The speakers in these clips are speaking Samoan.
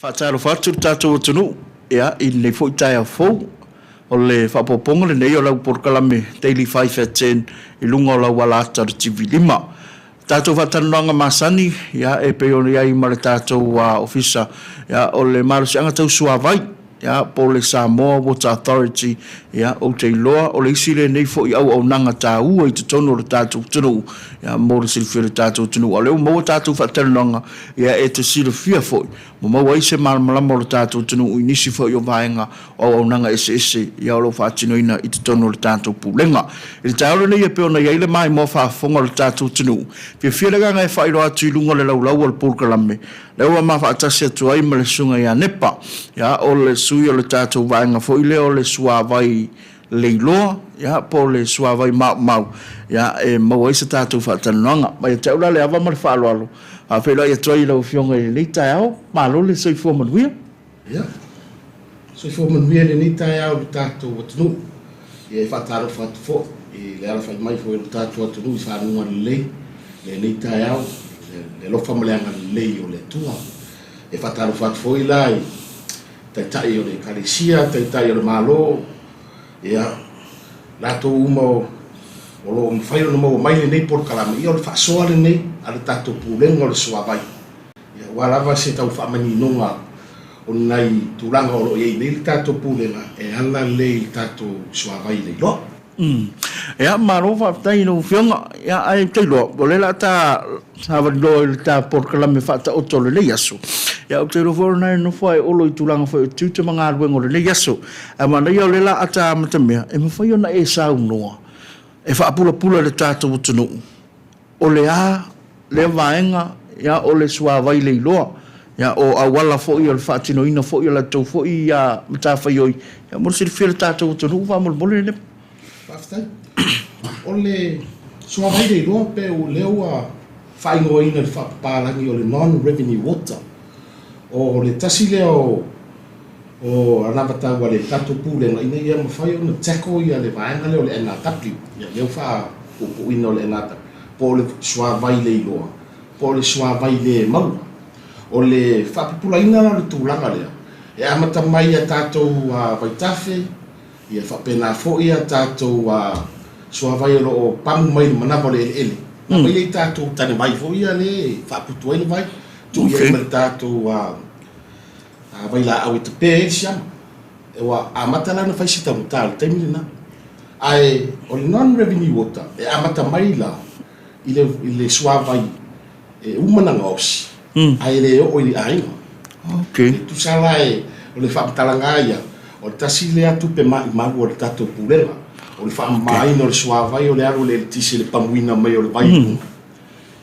Faatalofa atu le tatou atunuu ia i lenei foi taeao fou. O le faaopoopoga lenei o lau polokalame Daily Five at Ten i luga o lau alaata o le TV5. Tatou faatalanoaga masani ia e pei ona i ai ma le tatou Ofisa ia o le malosiaga tau suavai ia po o le Samoa Water Authority ia ou te iloa o le isi lenei foi auaunaga taua i totonu o le tatou atunuu ia mo le silafia e le tatou atunuu. A o lea ua maua tatou faatalanoaga ia e te silafia foi ma maua ai se malamalama o le tatou atunuu i nisi foi o vaega o auaunaga eseese ia o lo o faatinoina i totonu o le tatou Pulega. I le taeao lenei e pei ona i ai le maimoa faafofoga o le tatou atunuu, fiafia le agaga e faailoa atu i luga o le laulau o le polokalame, lea ua ma faatasi atu ai ma le Susuga ia Nepa, ia o le sui o le tatou vaega foi lea o le suavai leiloa, ia po o le suavai maumau, ia e maua ai se tatou faatalanoaga. Mai ia te au la le ava ma le faaaloalo, faafeiloai atu ai i lau Afioga i lenei taeao, malo le soifua manuia. Ia, soifua manuia i lenei taeao i lo tatou atunuu. Ia e faatalofa atu foi i le alafai mai foi o lo tatou atunuu i faguga lelei i lenei taeao, i le alofa ma le agalelei o le Atua. E faatalofa atu foi la i Taitai o le Ekalesia, Taitai o le Malo, ia, latou uma o lo o mafai ona maua mai lenei polokalame, ia o le faasoa lenei a le tatou Pulega o le Suavai. Ia, aua lava se tau faamaninoga o nai tulaga o lo o i ai nei le tatou Pulega e ala lea i le tatou suavai leiloa. Ia, malo faafetai i lau Afioga. Ia, ae ou te iloa, o lea o le a ta savali loa i le ta polokalame faataoto o lenei aso. Ia, ou te iloa foi o lena e nofo lava e Olo i tulaga foi o tiute ma galuega o lenei aso. Ae manaia o lea o le a ta amatamea, e mafai ona e saunoa e faapulapula i le tatou atunuu O le a lea vaega, ia, o le suavai leiloa, ia, o auala foi o le faatinoina foi o latou foi matafaioi, ia, mo le silafia e le tatou atunuu faamolemole le. Faafetai. O le suavai leiloa pe o lea ua faaigoaina i le faapapalagi o le non-revenue water. O le tasi lea o o anavatau a le tatou Pulega ina ia mafai ona tackle ia le vaega lea o le NRW, ia lea ua faapuupuuina o le NRW, po o le suavai leiloa, po o le suavai le maua. O le faapupulaina la o le tulaga lea, e amata mai i a tatou vaitafe, ia faapena foi a tatou suavai o lo o pamu mai i le manava o le eleele, na aumai lea i tatou tanevai foi ia lea e faaputu ai le vai, tuu i ai ma le tatou A vailaau e tape ai le siama. Ua amata la ona fai si taugata i le taimi lena. Ae o le non-revenue water, e amata mai la i le, i le suavai e uma ona gaosi, ae le oo i aiga. E tusa la e, o le faamatalaga lava ia, o le tasi lea tupe maumau a le tatou Pulega, o le faamamaina o le suavai o le alu o le eletise i le pamuina mai o le vai i luga,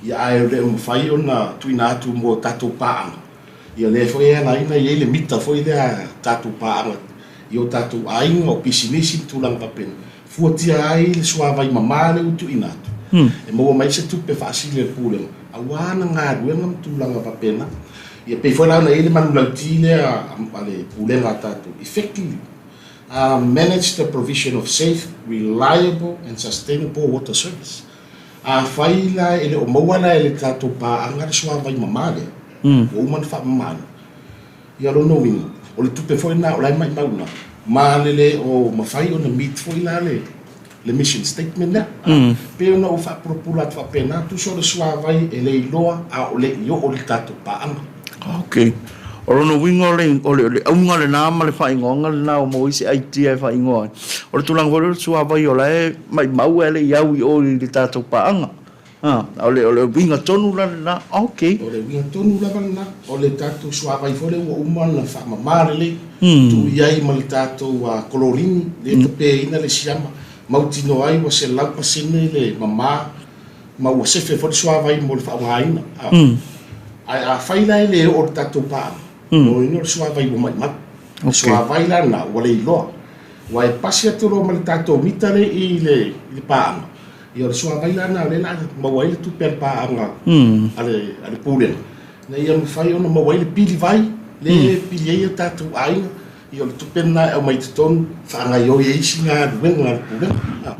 ia ae le o mafai ona tuuina atu mo tatou paaga. Ia lea foi e ala ai ona i ai le mita foi lea a tatou paaga i o tatou aiga, o pisinisi ma tulaga faapena, fuatia ai le suavai mama lea ua tuuina atu, e maua mai ai se tupe faasili a le Pulega aua ana galuega ma tulaga faapena. Ia pei foi la ona i ai le manulauti lea a le Pulega a tatou, effectively manage the provision of safe, reliable and sustainable water service. Afai la e le o maua la e le tatou paaga le suavai mama lea, ua uma ona faamamaina, ia lona uiga, o le tupe foi lena o la e maimau ina, ma le le o mafai ona meet foi la le le mission statement lea. Pei ona ou faapulapula atu faapena, tusa o le suavai e le iloa a o le i oo i le tatou paaga. Ok. O lona uiga o le, o le, o le auga lena ma le faaigoaga lena ua maua ai se idea e faaigoa ai. O le tulaga foi lea o le suavai o la e maimau ae le i au i o i le tatou paaga. A, o le, o le uiga tonu la lena. Ok. O le uiga tonu lava lena. O le tatou suavai foi lea ua uma ona faamama lelei, tuu i ai ma le tatou kololini lea e tapeina le siama, mautinoa ai ua 100% le mama ma ua sefe foi le suavai mo le faaaogaina. Ae afai la e le oo i le tatou paaga, lona uiga o le suavai ua maimau. O le suavai la lena ua leiloa. Aua e pasi atu loa ma le tatou mita lea i le paaga, ia o le suavai la lena o lea o le a maua ai le tupe a le paaga a le Pulega, ina ia mafai ona maua ai le pili vai lea e pili ai o tatou aiga. Ia o le tupe lena e aumai i totonu e faagaoioi ai isi galuega a le Pulega.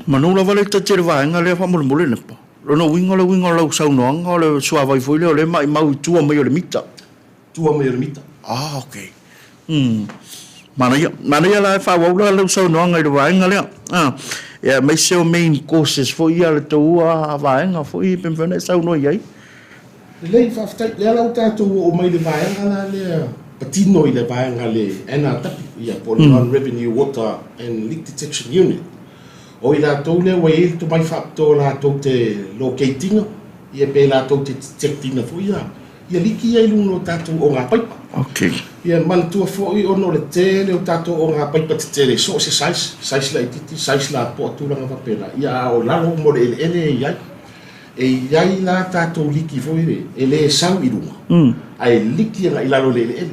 Manu lava le tati o le vaega lea faamolemole Nepa. Lona uiga o le uiga o lau saunoaga o le suavai foi lea o lea e maimau i tua mai o le mita. Tua mai o le mita. Ah, okay. Manaia, manaia la e faaauau la lau saunoaga i le vaega lea. Ah, ia aemaise o main courses foi ia a le tou vaega foi pe mafai ona e saunoa i ai. Lelei, faafetai. Lea la ua tatou oo mai i le vaega la lea patino i le vaega a le NRW, ia po o le Non-Revenue Water and Leak Detection Unit. O i latou lea ua i ai le tomai faapitoa latou te locate ina, ia pe latou te detect ina foi ia ia liki ia i luga o tatou ogapaipa. Okay. Ia manatua foi ona o le tele o tatou ogapaipa tetele i so o se size, size laitiiti, size lapoa, tulaga faapena, ia a o lalo uma o le eleele e i ai. E i ai la tatou liki foi lele e le sau i luga, ae liki agai i lalo o le eleele.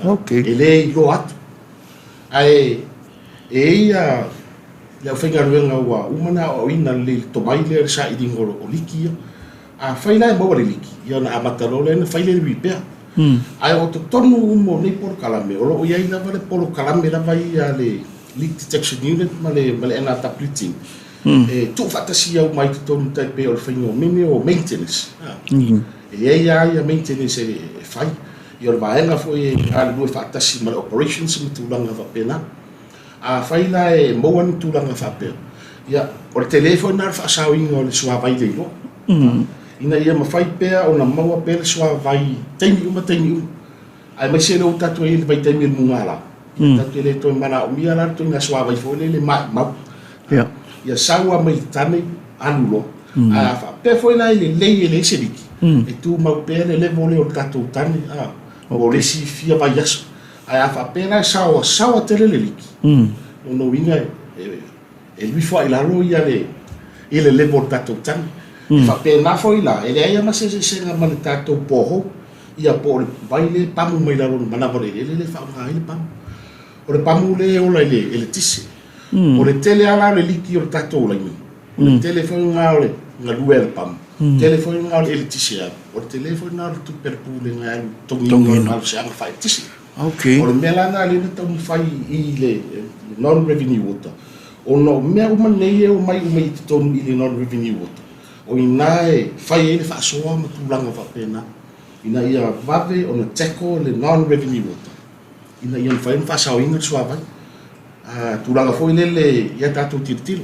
Okay. E le iloa atu. Ae e i ai le aufaigaluega ua uma ona aoaoina lelei i le tomai lea i le sailiga o liki ia. Afai la e maua le liki, ia ona amata loa lea ona fai lea le repair. Ae o totonu uma o nei polokalame, o lo o i ai lava le polokalame lava ia a le Leak Detection Unit ma le ma le NRW team e tuufaatasia uma ai i totonu tai pei o le faiga o mea o maintenance. E i ai lava ia maintenance e fai. Ia o le vaega foi e galulue faatasi ma le operations ma tulaga faapena. Afai la e maua ni tulaga faapea, ia, o le tele foi lena o le faasaoina o le suavai leiloa, ina ia mafai pea ona maua pea le suavai i taimi uma taimi uma, aemaise lea ua tatou i ai i le vaitaimi o le mugala, ia tatou te le toe manaomia la le ituaiga suavai foi lele maimau. Ia sau lava mai le tane, alu loa. Ae a faapea foi la e lelei e leai se liki, e tumau pea le level lea o le tatou tane, mo le isi fia vaiaso. Ae a faapea la e saoasaoa tele le liki, lona uiga e alu ifo lava i lalo ia le i le level o le tatou tane. E faapena foi la, e leai lava ma se eseesega ma le tatou borehole, ia po o le vai lea e pamu mai lalo i le manava o le eleele lea e faaaoga ai le pamu. O le pamu lea e ola i le eletise. O le tele lava la o le liki o le tatou laina, o le tele foi lena o le galue a le pamu, tele foi lena o le eletise e alu, o le tele foi lena o le tupe a le Pulega e alu i le totogiina o le malosiaga faa-eletise. Okay. O le mea la lena lea na taumafai i le non-revenue water, ona o mea uma nei e omai uma i totonu i le non-revenue water, o i ina e fai ai le faasoa ma tulaga faapena, ina ia vave ona tackle le non-revenue water, ina ia mafai ona faasaoina le suavai. A tulaga foi lele ia tatou tilotilo,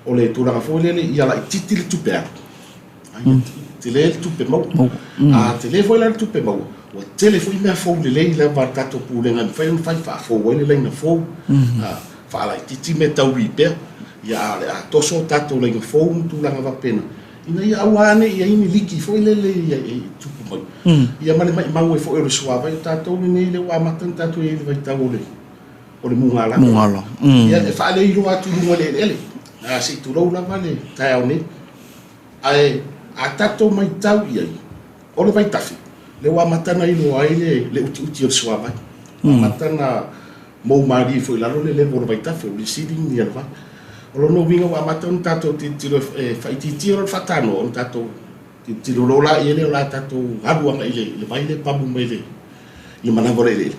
o le tulaga foi lele ia laitiiti le tupe alu, a ia tele le tupe maua. A tele foi la le tupe maua, ua tele foi mea fou lelei lava a le tatou Pulega e mafai ona fai, faafou ai le laina fou, faalaitiiti mea tau repair, ia a o le a toso tatou laina fou ma tulaga faapena, ina ia aua lava ne i i ai ni liki foi lele e tupu mai, ia ma le maimau ai foi o le suavai. O tatou lenei lea ua amata ona tatou i ai i le vaitau o le o le mugala. Mugala. Ia, e faaleiloa atu i luga o le eleele, se i tulou lava le taeao nei. Ae a tatou matau i ai, o le vaitafe, lea ua amata ona iloa ai le utiuti o le suavai. Ua amata ona mou malie foi i lalo le level o le vaitafe, ua receding le vai. O lona uiga ua amata ona tatou tilotilo e faaitiitia loa le faatanoa ona tatou tilotilo loa la i ai lea o le a tatou alu agai i le vai lea e pamu mai i le manava o le eleele.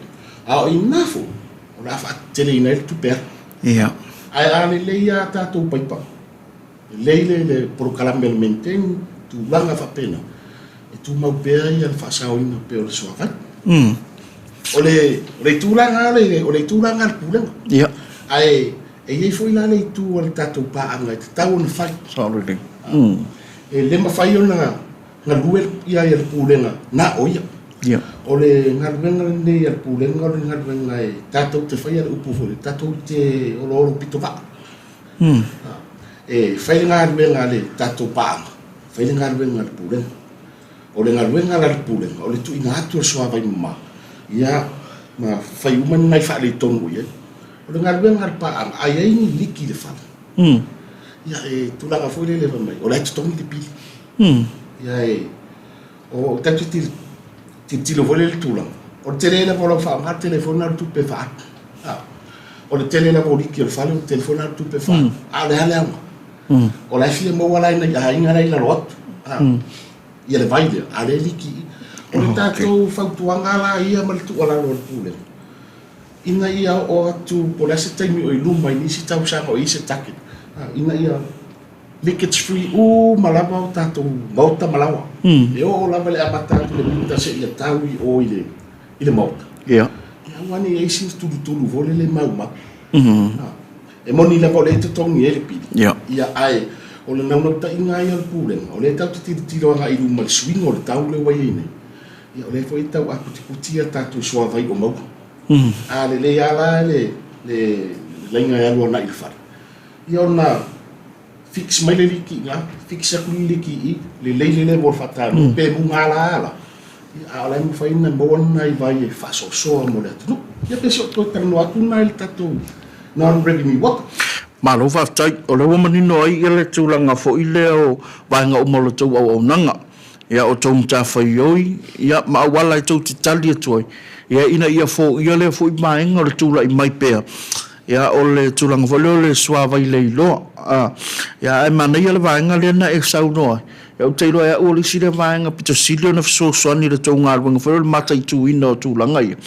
A o i ina foi, o le a faateteleina ai le tupe alu. Ia. Ae a lelei lava a tatou paipa, lelei le polokalame o le maintain, tulaga faapena, e tumau pea le faasaoina pea o le suavai. O le itu la lena, o le itu la lena a le Pulega. Ia. Ae e i ai foi la le itu a le tatou paaga e tatau ona fai. Sao lelei. E le mafai ona galue ia le Pulega na o ia. Ia. O le galuega lenei a le Pulega o le galuega e tatou te faia le upu foi lea, tatou te oloolo pitovaa. E fai le galuega a le tatou paaga, fai le galuega a le Pulega. O le galuega la a le Pulega, o le tuuina atu o le suavai mama, ia, ma fai uma ni nai faaletonu o i ai. O le galuega a le paaga, a i ai ni liki i le fale, ia, e tulaga foi lele fai mai, o la e totogi le pili. Ia, e, o tatou te tilotilo foi lele i le tulaga, o le tele lava o lau faaaoga, o le tele foi lena o le tupe e faaalu. O le tele lava o liki o le fale, o le tele foi lena o le tupe e faaalu. A o le a le aoga? O la e fia maua la e nai aiga la e i lalo atu ia le vai lea, a o lea e liki i i. O le tatou fautuaga la ia ma le tuualalo a le Pulega, ina ia oo atu po o le a se taimi o i luma i nisi tausaga o i ai se target, ina ia leakage free uma lava o tatou maota ma laoa. E oo lava i le amata atu i le winter seia tau i o i le maota. Ia. Ia aua ne i ai sina tulutulu foi lele maumau. E moni lava o lea e totogi ai le pili. Ia. Ia ae o le naunautaiga lava ia o le Pulega, o lea e tatou te tilotilo agai i luma i le suiga o le tau lea ua i ai nei, ia o lea foi e tau aputiputi a tatou suavai o maua. A lelei lava la le le laina e alu agai i le fale, ia ona fix mai le liki i ina, fix atu le liki i i, lelei le level o le faatanoa, pe mugala lava la, ia a o la e mafai ona maua ni nai vai e faasoasoa mo le atunuu. Ia pe se o toe talanoa atu lena i le tatou non-revenue water. Malo faafetai, o lea ua manino ai le tulaga foi lea o vaega uma o la outou auaunaga. Ia outou matafaioi, ia, ma auala e tou te tali atu ai, ia, ina ia foia lea foi vaega o le tulai mai pea, ia, o le tulaga foi lea o le suavai leiloa. A, ia, ae manaia le vaega lea na e saunoa ai, ia, ou te iloa e au o le isi lea vaega pito sili ona fesoasoani i le tou galuega foi lea o le mataituina o tulaga ia,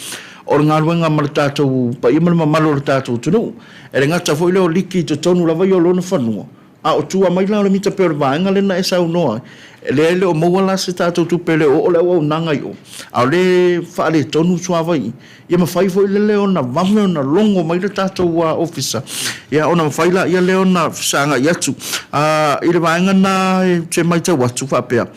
o le galuega ma le tatou paia ma le mamalu o le tatou atunuu. E le gata foi lea o liki i totonu lava ia o lona fanua, A o tua mai la o le mita pei o le vaega lea na e saunoa ai, e leai e le o maua la se tatou tupe e le o oo le auaunaga i o, a o lea e faaletonu le suavai i, ia mafai foi lele ona vave ona logo mai le tatou ofisa, ia ona mafai laia lea ona fesagai atu. I le vaega lena ou te matau atu faapea,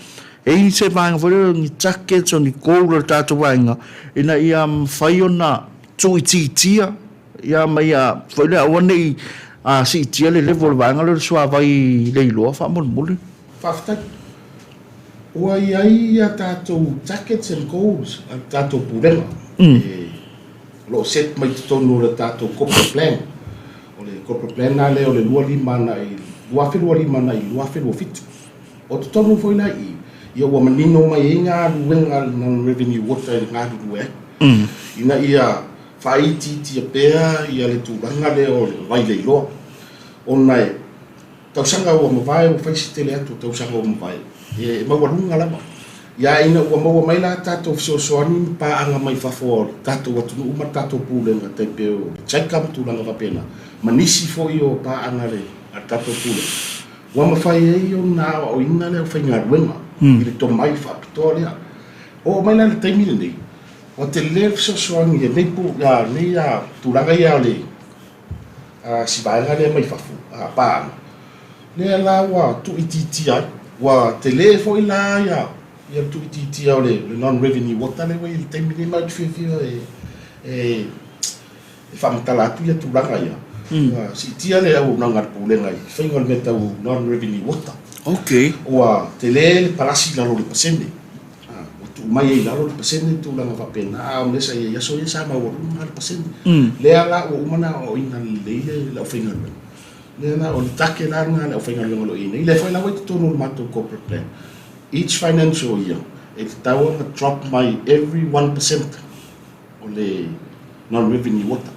e i ai se vaega foi lele o ni targets o ni goal a le tatou vaega ina ia mafai ona tuuitiitia Ia ma ia foi lea aua ne i siitia le level o le vaega lea o le suavai leiloa faamolemole. Faafetai. Ua i ai a tatou targets and goals a le tatou Pulega o lo o set mai totonu o le tatou corporate plan. O le corporate plan la lea o le 25 2025 agai i le 2027. O totonu foi la i i, ia ua manino mai ai galuega a le Non-Revenue Water e galulue ai ina ia faaitiitia pea ia le tulaga lea o le vai leiloa ona e tausaga ua mavae ua fai se tele atu o tausaga ua mavae e maualuga lava. Ia ina ua maua mai la tatou fesoasoani ma paaga mai fafo o le tatou atunuu ma le tatou pulega tai pei o le JICA ma tulaga faapena ma nisi foi o paaga a le tatou pulega ua mafai ai ona aoaoina le aufaigaluega i le tomai faapitoa lea. Oo mai la i le taimi lenei, Ua tele le fesoasoani i lenei pu, lenei tulaga ia o le si vaega lea mai fafo, paaga, lea la ua tuuitiitia ai. Ua tele foi la ia le tuuitiitia o le non-revenue water lea ua i ai i le taimi lenei ma ou te fiafia e e faamatala atu ia tulaga ia, ua siitia le auaunaga a le Pulega i le faiga o le mea tau non-revenue water. Okay. Ua tele le palasi i lalo o le pasene. Ua tuu mai ai i lalo le pasene tulaga faapena, a o mea sa i ai i aso ia sa maualuga le pasene. Lea la ua uma ona aoaoina lelei le aufaigaluega. Lea la o le take la lena a le aufaigaluega o lo o i ai nei, lea foi la ua i totonu o le matou corporate plan. Each financial year e tatau ona drop mai every 1% o le non-revenue water.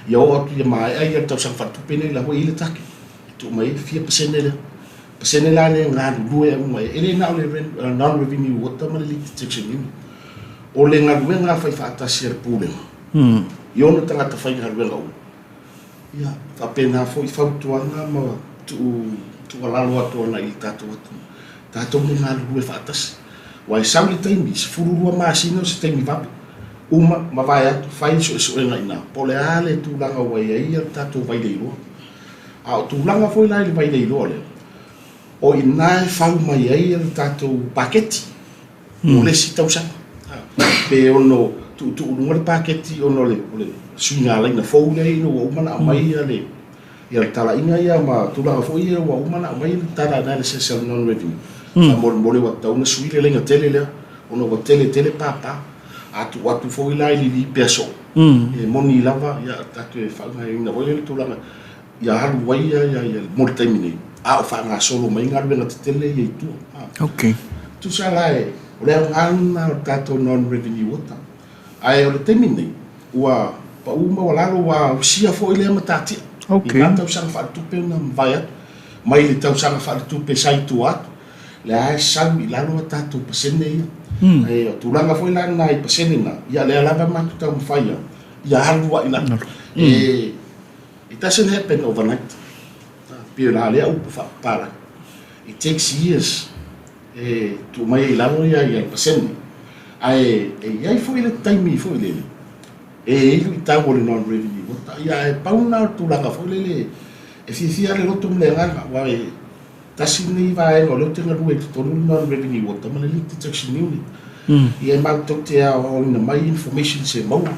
Ia oo atu ia maea ia le tausaga faaletupe nei la ua i ai le take e tuu mai ai le fia pasene lea. Pasene la lea e galulue ai uma i ai. E le na o le non-revenue water ma le leak detection unit. O le galuega faifaatasi a le Pulega i ona tagata faigaluega uma, Ia, faapena foi fautuaga ma tuualalo atu ana i le tatou atunuu, tatou te galulue faatasi. Aua e sau le taimi, 12 masina o se taimi vave, uma, mavae atu, fai le suesuega i ina, po o le a le tulaga ua i ai le tatou vai leiloa. A o tulaga foi la i le vai leiloa lea, o i ina e fau mai ai le tatou paketi. mo le isi tausaga. Pe ono tuutuu i luga le paketi ona o le suiga laina fou lea ina ua uma ona aumai le talaiga ia ma tulaga foi ia ua uma ona aumai le data analysis a le non-revenue. Faamolemole ua tatau ona sui le laina tele lea ona ua tele tele papa. A tuu atu foi la i le lipea soo, e moni lava tatou te faaaogaina foi lea le tulaga ia alu ai ia mo le taimi nei, a o faagasolo mai galuega tetele ia i tua. Okay. Tusa la e, o le aoga lena o le tatou non-revenue water. Ae o le taimi nei, ua pau maualalo, ua ausia foi lea matatia. Okay. I na tausaga faaletupe na mavae atu, mai le tausaga faaletupe sa i tua atu, lea e sau i lalo a tatou pasene ia. Ae o tulaga foi la na i pasene na, ia lea lava matou taumafai ia, ia alu ai i lalo. E, It doesn't happen overnight. Pei o la lea upu faapapalagi. It takes years e tuu mai ai i lalo ia le pasene. Ae e i ai foi le taimi foi lele e i ai luitau o le non-revenue water, ia ae pau lena o le tulaga foi lele e fiafia lava le loto ma le agaga, aua e tasi lenei vaega o lea ou te galue i totonu le non-revenue water ma le leak detection unit. Ia e matou te aoaoina mai informations e maua,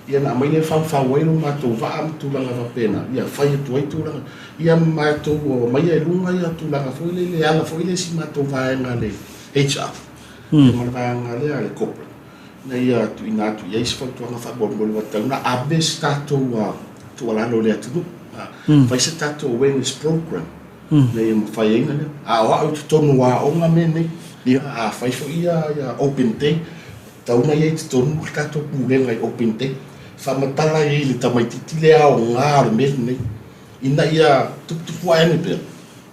ia ona aumai lea e faufau ai lo matou vaa ma tulaga faapena, ia fai atu ai tulaga, ia ma matou aumaia i luga ia tulaga foi lele e ala foi le isi matou vaega a le HR, ia ma le vaega lea a le corporate, ina ia tuuina atu i ai se fautuaga faamolemole ua tatau ona ave se tatou tuualalo i le atunuu, fai se tatou awareness program ina ia mafai ai ona lea. A o au i totonu o aoga mea nei, a fai foi ia open day, tatau ona i ai i totonu le tatou pulega i open day, faamatala ai i le tamaitiiti le aoga o le mea lenei, ina ia tuputupu ae ane pea,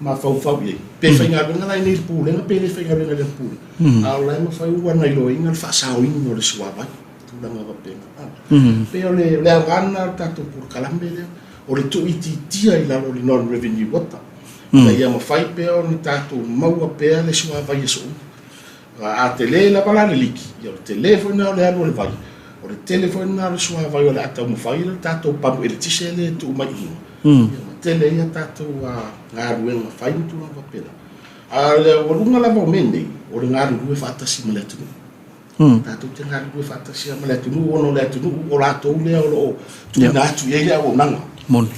mafaufau i ai, pe faigaluega la i inei i le Pulega pe le faigaluega i le Pulega, a o la e mafai ona iloaina le faasaoina o le suavai, tulaga faapena. E pei o le aoga lena o le tatou polokalame lea, o le tuuitiitia i lalo o le non-revenue water, ina ia mafai pea ona tatou maua pea le suavai aso uma. A tele lava la le liki, ia o le tele foi lena o le alu o le vai, o le tele foi lena o le suavai o le a taumafai le tatou pamu eletise lea e tuu mai i luga, ia ma tele ai a tatou galuega fai ma tulaga faapena. A o le aualuga lava o mea nei, o le galulue faatasi ma le atunuu. Tatou te galulue faatasi lava ma le atunuu ona o le atunuu o latou lea o lo o tuuina atu i ai le auaunaga. Moni.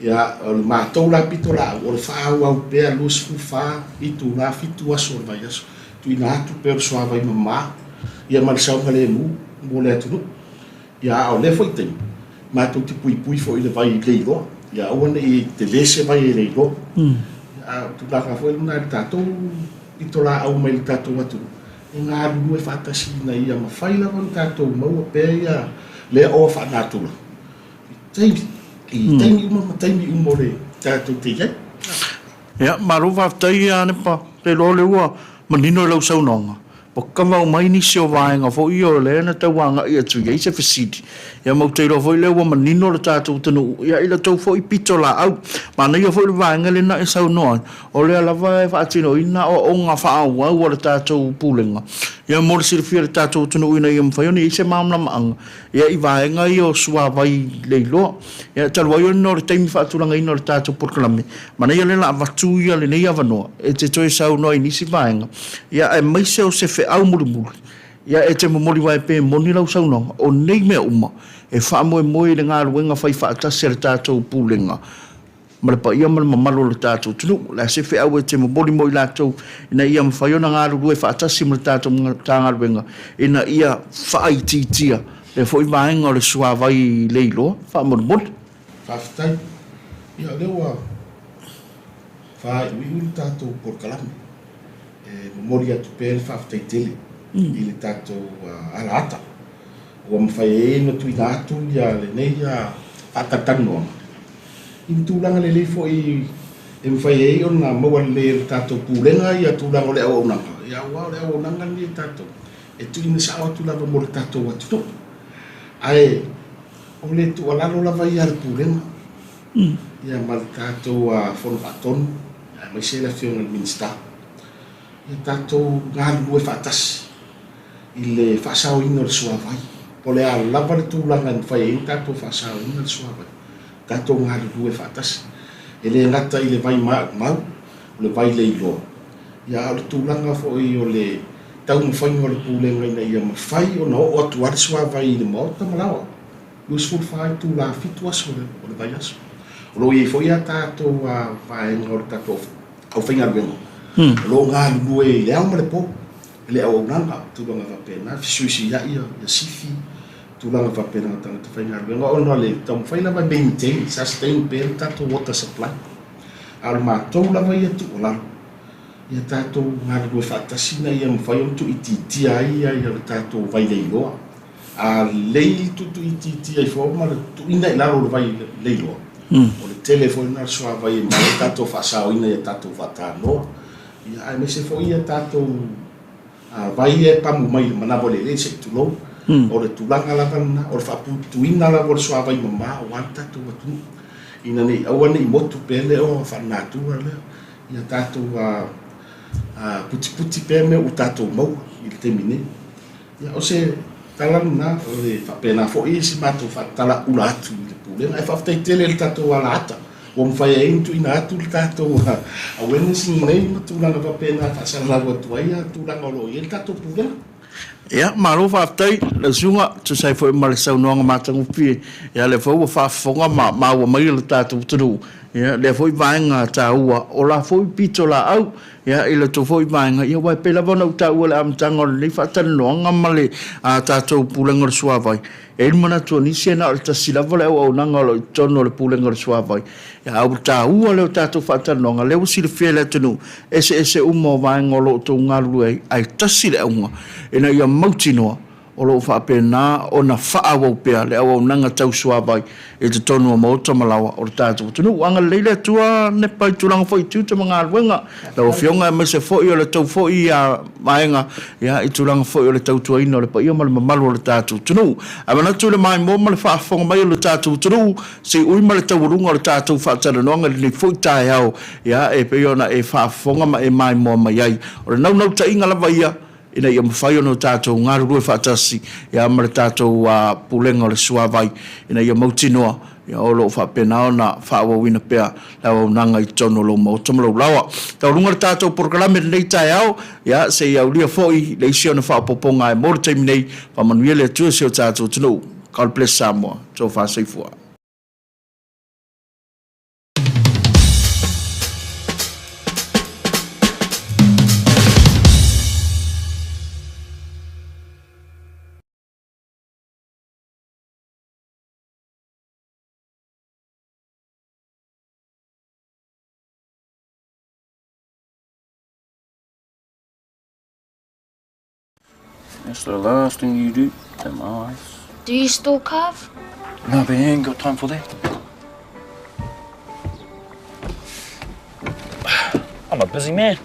Ia, o le matou la pitolaau, o le faaauau pea 24 itula, 7 aso o le vaiaso, tuuina atu pea o le suavai mama, ia ma le saogalemu mo le atunuu. Ia, a o lea foi taimi, matou te puipui foi i le vai leiloa, ia aua ne i tele se vai e leiloa. A o le tulaga foi lena i le tatou pitolaau mai le tatou atunuu, e galulue faatasi ina ia mafai lava ona tatou maua pea ia lea oa faanatura i taimi uma ma taimi uma o le tatou te i ai. Ia, malo faafetai Hanipa. Ou te iloa o lea ua manino i lau saunoaga, ua kava uma ai nisi o vaega foi ia o lea na tau agai atu i ai se fesili. Ia ma ou te iloa foi lea ua manino le tatou atunuu ia i la outou foi pitolaau. Manaia foi le vaega lea na e saunoa ai, o lea lava e faatinoina aoaoga faaauau a le tatou Pulega, ia mo le silafia e le tatou atunuu ina ia mafai ona i ai se malamalamaaga Ia i vaega ia o suavai leiloa. Ia talu ai ona o le taimi faatulagaina o le tatou polokalame, manaia lea la avatu ia lenei avanoa e te toe saunoa i nisi vaega, ia aemaise o se feau mulimuli, ia e te momoli wae pe moni lau saunoaga, o nei mea uma e faamoemoe i le galuega faifaatasi a le tatou Pulega ma le paia ma le mamalu o le tatou atunuu. O le a se feau e te momoli mo i latou ina ia mafai ona galulue faatasi ma le tatou Matagaluega ina ia faaitiitia lea foi vaega o le suavai leiloa? Faamolemole. Faafetai. Ia o lea ua faaiuiu le tatou polokalame. E momoli atu pea le faafetai tele i le tatou alaata. Ua mafai ai ona tuuina atu lenei faatalatalanoaga i ni tulaga lelei foi e mafai ai ona maua lelei e le tatou Pulega ia tulaga o le auaunaga, aua o le auaunaga lenei a tatou e tuuina sao atu lava mo le tatou atunuu. Ae o le tuualalo lava ia a le Pulega ia ma le tatou Fono Faatonu aemaise le Afioga i le Minisita, ia tatou galulue faatasi i le faasaoina o le suavai. Po o le a lava le tulaga e mafai ai ona tatou faasaoina le suavai, tatou galulue faatasi. E le gata i le vai maumau, o le vai leiloa, ia a o le tulaga foi o le taumafaiga o le Pulega ina ia mafai ona oo atu lava le suavai i le maota ma laoa. 24 itula, 7 aso o le vaiaso. O lo o i ai foi a tatou vaega o le tatou aufaigaluega o lo o galulue i le ao ma le po i le auaunaga, tulaga faapena, fesuisuiai ia sifi, tulaga faapena o tagata faigaluega ona o le taumafai lava e maintain, sustain pea le tatou water supply. A o le matou lava ia tuualalo, ia tatou galulue faatasi ina ia mafai ona tuuitiitia ai le tatou vai leiloa. A lelei tuutuuitiitia ifo ma le tuuina i lalo o le vai leiloa, o le tele foi lena o le suavai e mafai ai tatou faasaoina i a tatou faatanoa, ia aemaise foi ia tatou vai ia e pamu mai i le manava o le eleele se i tulou. O le tulaga lava lena, o le faaputuina lava o le suavai mama aua le tatou atunuu, ina ne i aua ne i motu pea le oa faalenatura lea, ia tatou putiputi pea mea ua tatou maua i le taimi nei. Ia, o se tala lena, o le faapena foi si matou faatatala ula atu i le Pulega. Ae faafetai tele i le tatou alaata ua mafai ai ona tuuina atu le tatou awareness lenei ma tulaga faapena e faasalalau atu ai tulaga o lo o i ai le tatou Pulega. Ia, malo faafetai lau Susuga, e tusa ai foi ma le saunoaga matagofie, ia lea foi ua faafofoga ma maua mai e le tatou atunuu, ia lea foi vaega taua o la foi pitolaau, ia i la outou foi vaega, ia aua e pei lava ona ou taua i le amataga o lenei faatalanoaga ma le tatou Pulega o le Suavai, e i ai le manatu o nisi e na o le tasi lava le auaunaga o lo o i totonu o le Pulega o le Suavai, a ua taua lea o tatou faatalanoaga, lea ua silafia e le atunuu, eseese uma o vaega o lo o outou galulue ai, ae tasi le auga, ina ia mautinoa o lo o faapena ona faaauau pea le auaunaga tau suavai i totonu o maota ma laoa o le tatou atunuu. Agalelei le Atua Nepa i tulaga foi i tiute ma galuega, lau Afioga aemaise foi o le tou foi vaega i tulaga foi o le tautuaina o le paia ma le mamalu o le tatou atunuu. Ae manatu i le maimoa ma le faafofoga mai o le tatou atunuu, se i ui ma le taualuga o le tatou faatalanoaga i lenei foi taeao, e pei ona e faafofoga ma e maimoa mai ai. O le naunautaiga lava ia, ina ia mafai ona tatou galulue faatasi ma le tatou Pulega o le Suavai ina ia mautinoa o lo o faapena ona faaauauina pea le auaunaga i totonu o lou maota ma lou laoa. Taualuga le tatou polokalame i lenei taeao, se i aulia foi le isi ona faaopoopoga ae mo le taimi nei, faamanuia le Atua i si o tatou atunuu. God bless Samoa. Tofa soifua. That's the last thing you do, them eyes. Do you still carve? No, but you ain't got time for that. I'm a busy man.